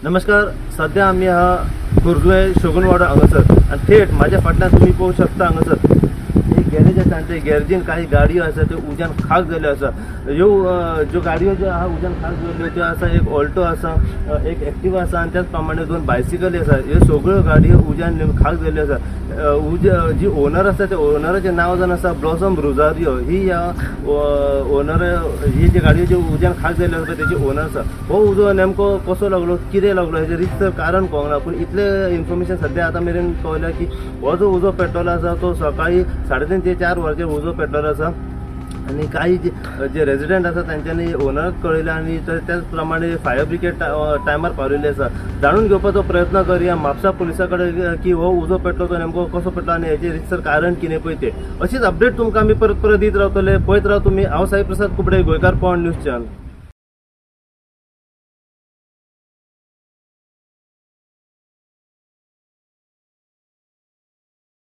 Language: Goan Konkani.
नमस्कार, सध्या आमी आहा खोर्जुवें शगुनवाडो हांगासर आनी थेट म्हाज्या फाटल्यान तुमी पळोवंक शकता हांगासर एक गॅरेज आसा आनी ते गॅरेजीन काही गाडयो आसा त्यो उज्यान खाक जाल्यो आसा. ह्यो ज्यो गाडयो ज्यो आहा उज्यान खाक जाल्यो त्यो आसा, एक ऑल्टो आसा, एक एक्टिवा आसा आनी त्याच प्रमाणे 2 बायसिकली आसा. ह्यो सगळ्यो गाडयो उज्यान खाक जाल्यो आसा. जी ओनर आसा त्या ओनराचें नांव जावन आसा ब्लॉसम रोजारियो. ही ह्या ओनर ही जी गाडयो ज्यो उज्यान खाक जाल्यो आसा तेजी ओनर आसा. हो उजो नेमको कसो लागलो, कितें लागलो हेजें रितसर कारण कळोंक ना, पूण इतलें इन्फॉर्मेशन सद्या आतां मेरेन कळ्ळें की हो जो उजो पेटलेलो आसा तो सकाळी 3:30 ते 4 वरांचेर उजो पेटलेलो आसा आनी काही जे रेजिडंट आसा तांच्यांनी ओनराक कळयलें आनी त्याच प्रमाणे फायर ब्रिगेड टायमार पाविल्ली आसा. जाणून घेवपाचो प्रयत्न करुया म्हापसा पुलिसां कडेन की हो उजो पेटलो तो नेमको कसो पेटलो आनी हेजें रितसर कारण कितें पळय तें. अशीच अपडेट तुमकां आमी परत परत दीत रावतले. पळयत राव तुमी. हांव साई प्रसाद कुबडे, गोंयकारपण न्यूज चॅनल.